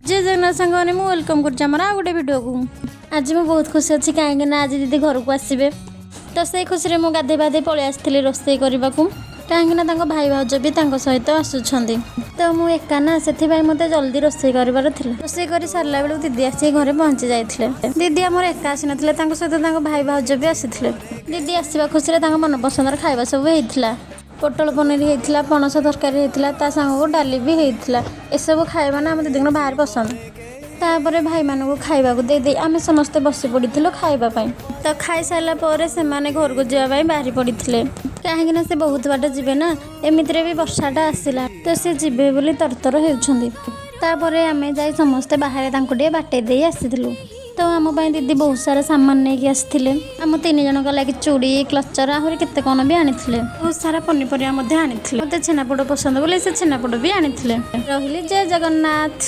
ଜୟ ଜଗନ୍ନାଥ ସାଙ୍ଗମାନେ, ମୁଁ welcome କରୁଛି ଆମର ଆଉ ଗୋଟେ ଭିଡ଼ିଓକୁ। ଆଜି ମୁଁ ବହୁତ ଖୁସି ଅଛି, କାହିଁକି ନା ଆଜି ଦିଦି ଘରକୁ ଆସିବେ। ତ ସେଇ ଖୁସିରେ ମୁଁ ଗାଧେଇ ବାଧେଇ ପଳେଇ ଆସିଥିଲି ରୋଷେଇ କରିବାକୁ, କାହିଁକି ନା ତାଙ୍କ ଭାଇ ଭାଉଜ ବି ତାଙ୍କ ସହିତ ଆସୁଛନ୍ତି। ତ ମୁଁ ଏକା ନା, ସେଥିପାଇଁ ମୋତେ ଜଲ୍ଦି ରୋଷେଇ କରିବାର ଥିଲା। ରୋଷେଇ କରି ସାରିଲା ବେଳକୁ ଦିଦି ଆସିକି ଘରେ ପହଞ୍ଚି ଯାଇଥିଲେ। ଦିଦି ଆମର ଏକା ଆସିନଥିଲେ, ତାଙ୍କ ସହିତ ତାଙ୍କ ଭାଇ ଭାଉଜ ବି ଆସିଥିଲେ। ଦିଦି ଆସିବା ଖୁସିରେ ତାଙ୍କ ମନପସନ୍ଦର ଖାଇବା ସବୁ ହେଇଥିଲା। ପୋଟଳ ପନିର ହେଇଥିଲା, ପଣସ ତରକାରୀ ହେଇଥିଲା, ତା ସାଙ୍ଗକୁ ଡାଲି ବି ହେଇଥିଲା। ଏସବୁ ଖାଇବା ନା ଆମ ଦିଦିଙ୍କର ଭାରି ପସନ୍ଦ। ତାପରେ ଭାଇମାନଙ୍କୁ ଖାଇବାକୁ ଦେଇ ଦେଇ ଆମେ ସମସ୍ତେ ବସି ପଡ଼ିଥିଲୁ ଖାଇବା ପାଇଁ। ତ ଖାଇସାରିଲା ପରେ ସେମାନେ ଘରକୁ ଯିବା ପାଇଁ ବାହାରି ପଡ଼ିଥିଲେ, କାହିଁକି ନା ସେ ବହୁତ ବାଟ ଯିବେ ନା। ଏମିତିରେ ବି ବର୍ଷାଟା ଆସିଲା, ତ ସେ ଯିବେ ବୋଲି ତରତର ହେଉଛନ୍ତି। ତାପରେ ଆମେ ଯାଇ ସମସ୍ତେ ବାହାରେ ତାଙ୍କୁ ଟିକେ ବାଟେଇ ଦେଇ ଆସିଥିଲୁ। ତ ଆମ ପାଇଁ ଦିଦି ବହୁତ ସାରା ସାମାନ ନେଇକି ଆସିଥିଲେ। ଆମ ତିନି ଜଣଙ୍କ ଲାଗି ଚୁଡ଼ି, କ୍ଲଚର, ଆହୁରି କେତେ କ'ଣ ବି ଆଣିଥିଲେ। ବହୁତ ସାରା ପନିପରିବା ମଧ୍ୟ ଆଣିଥିଲେ। ମୋତେ ଛେନାପୋଡ଼ ପସନ୍ଦ ବୋଲି ସେ ଛେନାପୋଡ଼ ବି ଆଣିଥିଲେ। ରହିଲି, ଜୟ ଜଗନ୍ନାଥ।